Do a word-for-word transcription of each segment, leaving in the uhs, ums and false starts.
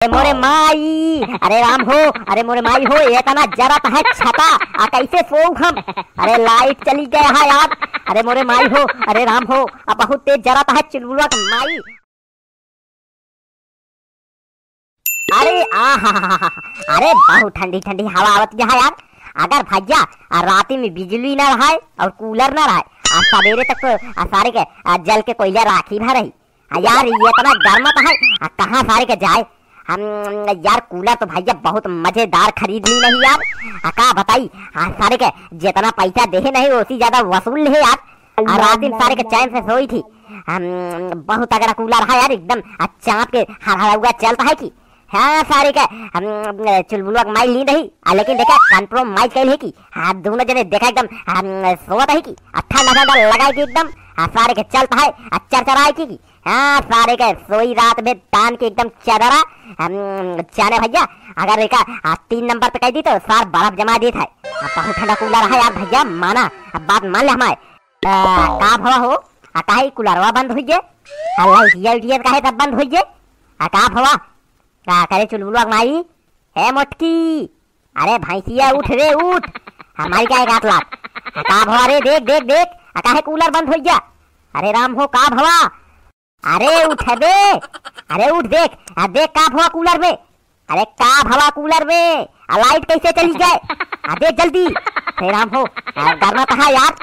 अरे मोरे माई, अरे राम हो, अरे मोरे माई हो, एतना जरत है छता, आ कैसे सोऊ हम? अरे लाइट चली गया है यार, अरे मोरे माई हो, अरे राम हो, अब बहुत तेज जरत है चुलबुलवा के माई। अरे आहा, अरे बहुत ठंडी ठंडी हवा आवत है यार। अगर भैया आ राती में बिजली ना रहे और कूलर ना रहे, आ सवेरे तक तो आ सारे के आ जल के कोयला राखी भा रही। आ यार, ये इतना गर्मत है, आ कहाँ सारे के जाए? हम यार, कूलर तो भैया बहुत मजेदार खरीद ली नहीं यार। आ का बताई, आ सारे के जितना पैसा देहे नहीं, उसी ज्यादा वसूल ले यार। आ रात दिन सारे के चैन से सोई थी। हम बहुत तगड़ा कूलर है यार, एकदम आ चाँप के हरहरौआ चलता है कि। हाँ, सारे के हम चुलबुलवा के माई ली रही, आ लेकिन देखा, कॉम्प्रोमाइज कैल है कि। हाँ, दोनों जने देखा एकदम हम सोवत है कि, आ ठंडा ठंडा लगाए कि एकदम, आ सारे के चलता है, आ चरचराए की, की। हाँ, सारे के सोई रात में तान के एकदम चादरा, हम जाने भैया, अगर एका आ तीन नंबर पे कह दी तो सार बर्फ जमा देत है। अब बहुत ठंडा कूलर है यार भैया, माना, अब बात मान ले हमारे। आ, का भवा हो? आ काहे कूलरवा बंद होइए? आ लाइटिया उटिया काहे सब बंद होइए? आ का भवा? का करे चुलबुलवा के माई? ए मोटकी, अरे भैंसिया उठ रे उठ, हमारी का एक आध लाख। आ का भवा रे, देख देख देख, आ काहे कूलर बंद होइया? अरे राम हो, का भवा? अरे उठ बे, अरे उठ देख, आ देख का भवा कूलर में, अरे का भवा कूलर में, आ लाइट कैसे चली गए? आ देख जल्दी, अरे राम हो, आ गरमात है यार,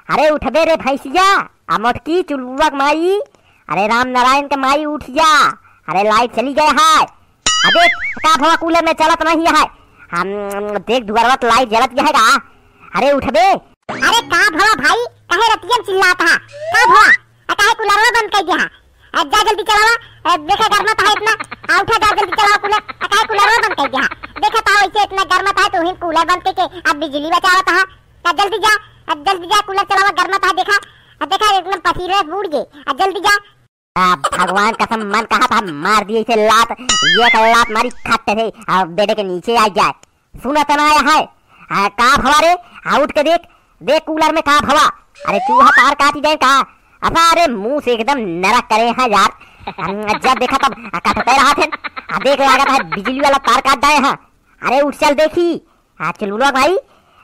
अरे उठ बे रे भैंसिया, आ मोटकी चुलबुलवा के माई, अरे राम नारायण के माई उठ जा, अरे लाइट चली गए है, अबे का भवा कूलर में चलत नहीं है? हम देख दुआरवा तो लाइट जलत है का? अरे उठ बे। अरे का भवा भाई, काहे रतिया में चिल्लात हा? का भवा? आ काहे कूलरवा बंद कर दिया हा? आ जा जल्दी चलावा, आ देखा गरमात है इतना। आ उठा जा जल्दी चलावा कूलर। आ काहे कूलरवा बंद कर दिया हा? देखा था वैसे इतना गरमात है तो हिन कूलर बंद करके अब बिजली बचावत हा। आ जल्दी जा, आ जल्दी जा कूलर चलावा, गरमात है देखा। आ देखा एकदम पसीने से बूड़ गए। आ जल्दी जा। आ, भगवान कसम मन कहा था मार दिए इसे लात, ये का लात मारी खट से, आ, बेडे के नीचे आ जाए। सुनत ना आया है? आ, का भवा रे? आ, उठ के देख, देख कूलर में का भवा? अरे चूहा तार काटी जाए का? असा अरे मुंह से एकदम नरक करे हैं यार। हम जब देखा तब, आ, कटते रहा थे। आ, देख लागत है बिजली वाला तार काट जाए हैं। अरे उठ चल देखी। हाँ, चुलबुलवा भाई,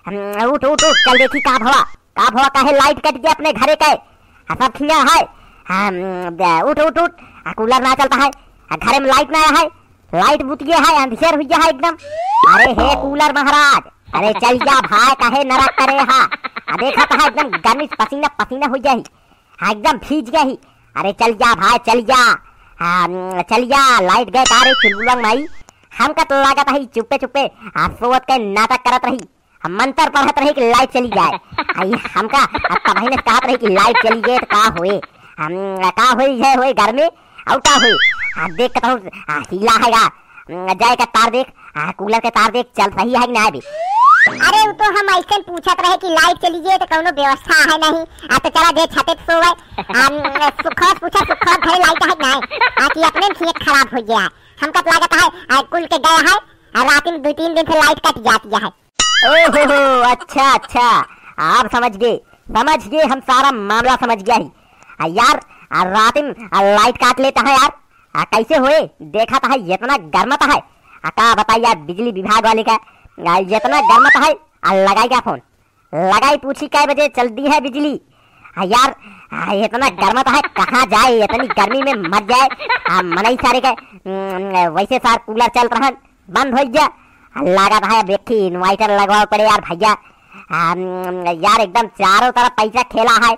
हम, उठ, उठ, उठ, चल देखी का भवा, का भवा, काहे लाइट कट गया अपने घरे के? आ, सब खिया है। हाँ, हम, बे, उठ, उठ, उठ, आ, कूलर ना चलता है, आ, घरे में लाइट ना है, लाइट बुत गया है, अंधियर हुई गया है एकदम। अरे हे कूलर महाराज, अरे चल जा भाई, काहे नरक करे हा? आ, देखा तो है एकदम गर्मी से पसीना पसीना हो गया ही। हाँ, एकदम भीज गया ही। अरे चल जा भाई, चल जा। हाँ, चल जा, लाइट गए का रे चुलबुलवा माई? हमका तो लागत है चुप्पे चुप्पे, आ, सोवत के नाटक करत रही। हम मंत्र पढ़त रही कि लाइट चली जाए। आ, ये हमका, आ, तबही ने कहत रही कि लाइट चली गए तो का होए? हम, का होई है, होए घर में? और का होई? आ, देख के तो, आ, हीला है गा। जाए का तार देख, आ, कूलर के तार देख, चल सही है कि ना अभी? अरे, वो तो हम ऐसे पूछत रहे कि लाइट चली गई तो कौनो व्यवस्था है नहीं। आ, तो चला दे छते पे सोवे। आ, सुखोत पूछा, सुखोत घरे लाइट है कि ना? आ, कि अपने में खेत खराब हो गया है। हमका तो लागत है, आ, कुल के गया है, आ, रात में दो तीन दिन से लाइट कट जाती है। ओहो, अच्छा, अच्छा, आप समझ गए, समझ गए, हम सारा मामला समझ गया ही। आ, यार, आ, रात में, आ, लाइट काट लेता है यार। आ, कैसे होए? देखा तो है, इतना गर्मत है। आ, का बताई यार, बिजली विभाग वाले का, आ, इतना गर्मत है, आ, लगाई क्या फोन? लगाई पूछी कै बजे चलती है बिजली? आ, यार, आ, इतना गर्मत है, कहाँ जाए, इतनी गर्मी में मर जाए। आ, मनई सारे के, उम, वैसे सार कूलर चल रहा है, बंद हो गया। आ, लागत है, अब एक ठे इन्वर्टर लगवाओ पड़े यार भैया। आ, उम, यार, एकदम चारों तरफ पैसा खेला है।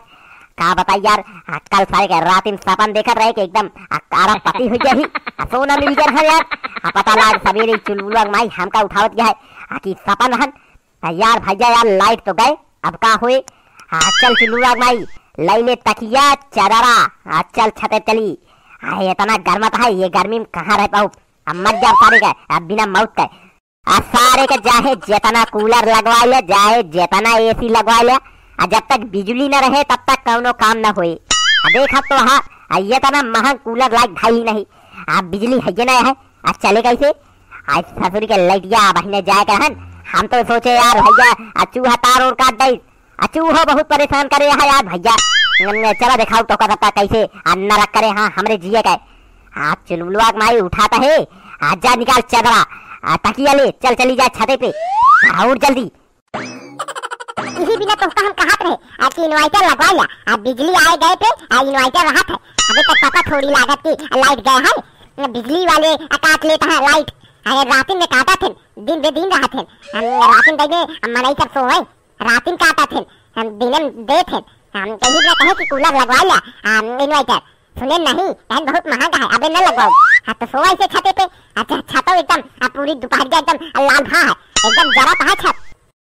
का बताई यार, आ, कल सारे के रात में सपन देखत रहे कि एकदम, आ, अरबपति हो गया ही, आ, सोना मिल गया है यार। आ, पता लाग सवेरे चुलबुलवा माई हमका उठावत गया है, आ, कि सपन हन। आ, यार भैया यार, लाइट तो गए, अब का होए? आ, चल चुलबुलवा माई, लई ले तकिया, चादरा, आ, चल छते चली। आ, इतना गर्मत है, ये गर्मी में कहाँ रह पाऊ? अब मर जाब सारे के, अब बिना मौत के। आ सारे के चाहे जितना कूलर लगवा ले, चाहे जितना एसी लगवा ले, आ जब तक बिजली न रहे तब तक कौनो काम न होई। आ देखा तो हाँ, आ इतना महंग कूलर लाइक भाई ही नहीं, आ बिजली है ये ना है, आ चले कैसे? आ ससुरी के लइटिया बहिने जाए के रहन, हम तो सोचे यार भैया, आ चूहा तार और काट दई, आ चूहो बहुत परेशान करे है यार भैया। न-, चला देखाओ तो का कैसे आ नरक करे हाँ हमरे जिए के। आ चुलबुलवा के माई उठाता है, आ जा निकाल चदरा, आ तकिया ले, चल चली जाए छते पे। आ उठ जल्दी। इही बिना तोहका हम कहत रहे, आ कि inverter लगवा ला, आ बिजली आए गए पे, आ inverter रहत है। अबे तक पता थोड़ी लागत कि light गए है, बिजली वाले आ काट लेत है light। अरे रातिन में काटत है, दिन बे दिन रहत है। हम रातिन दई में, हम मनई सब सोए, रातिन काटत है, हम दिने में देत है। हम कही ना कहे कि cooler लगवा ला, आ inverter। सुने नहीं, कहन बहुत महंगा है, अबे न लगवाओ। हाँ तो सोवा इसे छते पे। अच्छा, छतो एकदम, आ पूरी दुपहरिया एकदम लाल भा है, एकदम जरत है छत।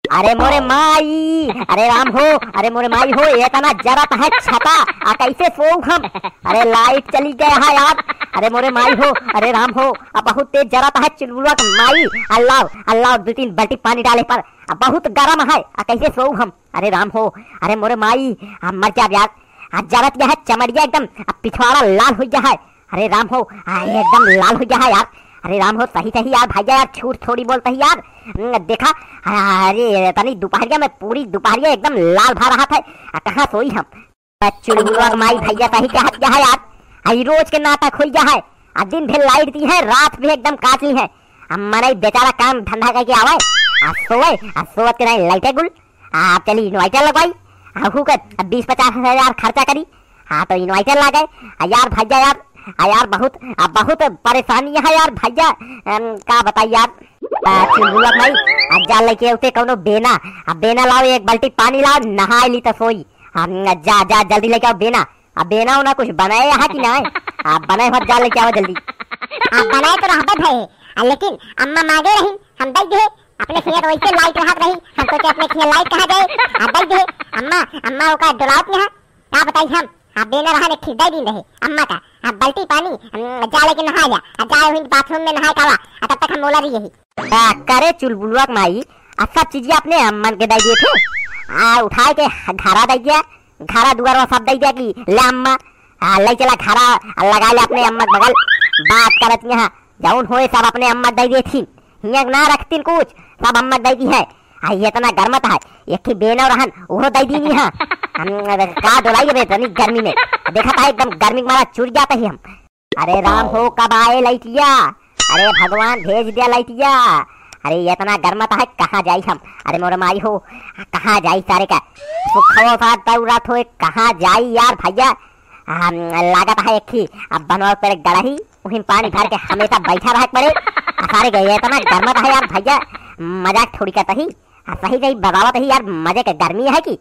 अरे मोरे माई, अरे राम हो, अरे मोरे माई हो, ये इतना जरत है छता, आ कैसे सोऊ हम? अरे light चली गया है यार, अरे मोरे माई हो, अरे राम हो, अब बहुत तेज जरत है चुलबुलवा के माई। अल्लाह, अल्लाह, दो तीन बाल्टी पानी डाले पर, अब बहुत गरम है, आ कैसे सोऊ हम? अरे राम हो, अरे मोरे माई, आ मर जाब यार, आ जरत गया है चमड़िया एकदम, आ पिछवाड़ा लाल हो गया है। अरे राम हो, आ एकदम लाल हो गया है यार। अरे राम हो, सही सही यार भैया यार, झूठ थोड़ी बोलत ही यार। हम्म, देखा, आ, अरे तनी दुपहरिया में, पूरी दुपहरिया एकदम लाल भा रहत है। आ कहाँ सोई हम? आ चुलबुलवा के माई भैया सही कहत गया है यार। आ ई रोज के नाटक होई गया है। आ दिन भर light दी है, रात भी एकदम काट ली है। आ मनई बेचारा काम धंधा करके आवे, आ सोए, आ सोवत के नहीं लाइटे गुल। आ, आप चली inverter लगवाई, आ, हु के बीस पचास हजार खर्चा करी। हाँ, तो inverter लागे। आ, यार भैया यार, आ, यार बहुत, आ, बहुत परेशानी है यार भैया, अम, का बताई यार। आ, चुलबुलवा माई, आ, जा लेके उसे कौनो बेना, आ, बेना लाओ, एक बाल्टी पानी लाओ, नहाए ली तो सोई। हम, जा, जा, जल्दी लेके आओ बेना। अब बेना उना कुछ बनाए है कि ना? आप बनाए मत, जा लेके आओ जल्दी। आप बनाए तो रहबे भए, आ, लेकिन अम्मा मांगे रही, हम दे दे। अपने खेत वैसे light रहत रही, हम सोचे अपने खेत light कहाँ जाए, आ, दे दे। अम्मा, अम्मा ओका डोलावत नहीं, का बताई हम, आप बेना रहा ने खिर दे दिन रहे, अम्मा का, आप बाल्टी पानी, हम, जा लेके नहा जा, आ, जाए हुई bathroom में नहाए कावा, आ, तब तक हम मोला रही यही। आ, करे चुलबुलवा के माई, आ, सब चीजें अपने अम्मन के दे दिए थे, आ, उठाए के घरा दे गया, घरा दुआरवा सब दे दिया कि ले अम्मा, आ, ले चला घरा, आ, लगा ले अपने अम्मा के बगल। बात करत यहाँ, जौन होए सब अपने अम्मा के दे देथिन, हियाँ ना रखतिन कुछ, सब अम्मा के दे दी है। आ, ये इतना गर्मत है, एक ही बेना रहन, उहो दे दीनी है। हम, अब का डोलाई बे, इतनी गर्मी में। देखा था एकदम गर्मी के मारा चुर जाता ही हम। अरे राम हो, कब आए लइटिया? अरे भगवान भेज दिया लइटिया। अरे ये इतना गर्मत है, कहाँ जाई हम? अरे मोर माई हो, कहाँ जाई सारे का? सुखवो साथ दौड़त हो, कहाँ जाई यार भैया? हम, लागत है एक ही अब बनवा पर गड़ही, उहिन पानी भर के हमेशा बैठा रह पड़े। आ सारे का ये इतना गर्मत है यार भैया, मजाक थोड़ी करता ही। आ सही सही बतावत ही यार, मजे के गर्मी है कि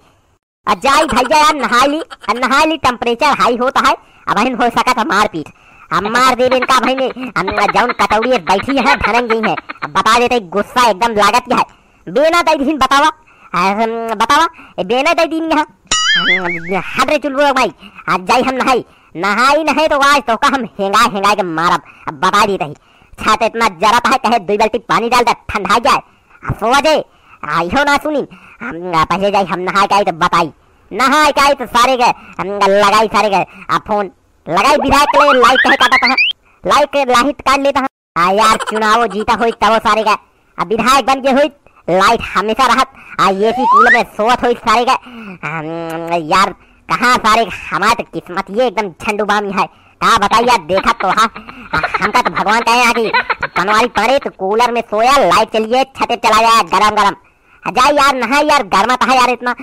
आ जाई भैया यार नहाई ली, आ नहाई ली, temperature high होता है, अबहिन हो सकत है मारपीट। हम मार देबे इनका भाई ने, हम जौन कटौड़ी बैठी है, भनक गई है। अब बता देते गुस्सा एकदम लागत क्या है। बेना दे दीन बतावा, आ, हम बतावा, ए बेना दे दीन यहाँ। हम, हट रे चुलबुलवा माई, आज जाई हम नहाई, नहाई नहीं तो आज तोका हम हेंगा हेंगा के मारब। अब बता देते ही, छात इतना जरत है, कहे दुई बाल्टी पानी डाल दे, ठंडा जाए। आ सोवा जे, आ इहो ना सुनी, हम, आ, पहले जाई हम नहाए के आई तो बताई, नहाए के आई तो सारे के, हम, लगाई सारे के, आ फोन लगाई विधायक के लिए light कहे काटत है, light के लाहित काट लेता है। आ यार चुनाव जीता होई तबो सारे का, आ विधायक बन के होई, light हमेशा रहत, आ AC cooler में सोवत होई सारे का। हम, यार कहाँ सारे हमारे तो किस्मत ये एकदम झंडू बामी है। का बताई यार, देखा तो हा, हमका तो भगवान कहे यहाँ की बनवारी पड़े तो cooler में सोया, light चलिए, छते चला जाए गरम गरम। आ जाए यार, नहाए यार, गर्मा तो है यार इतना।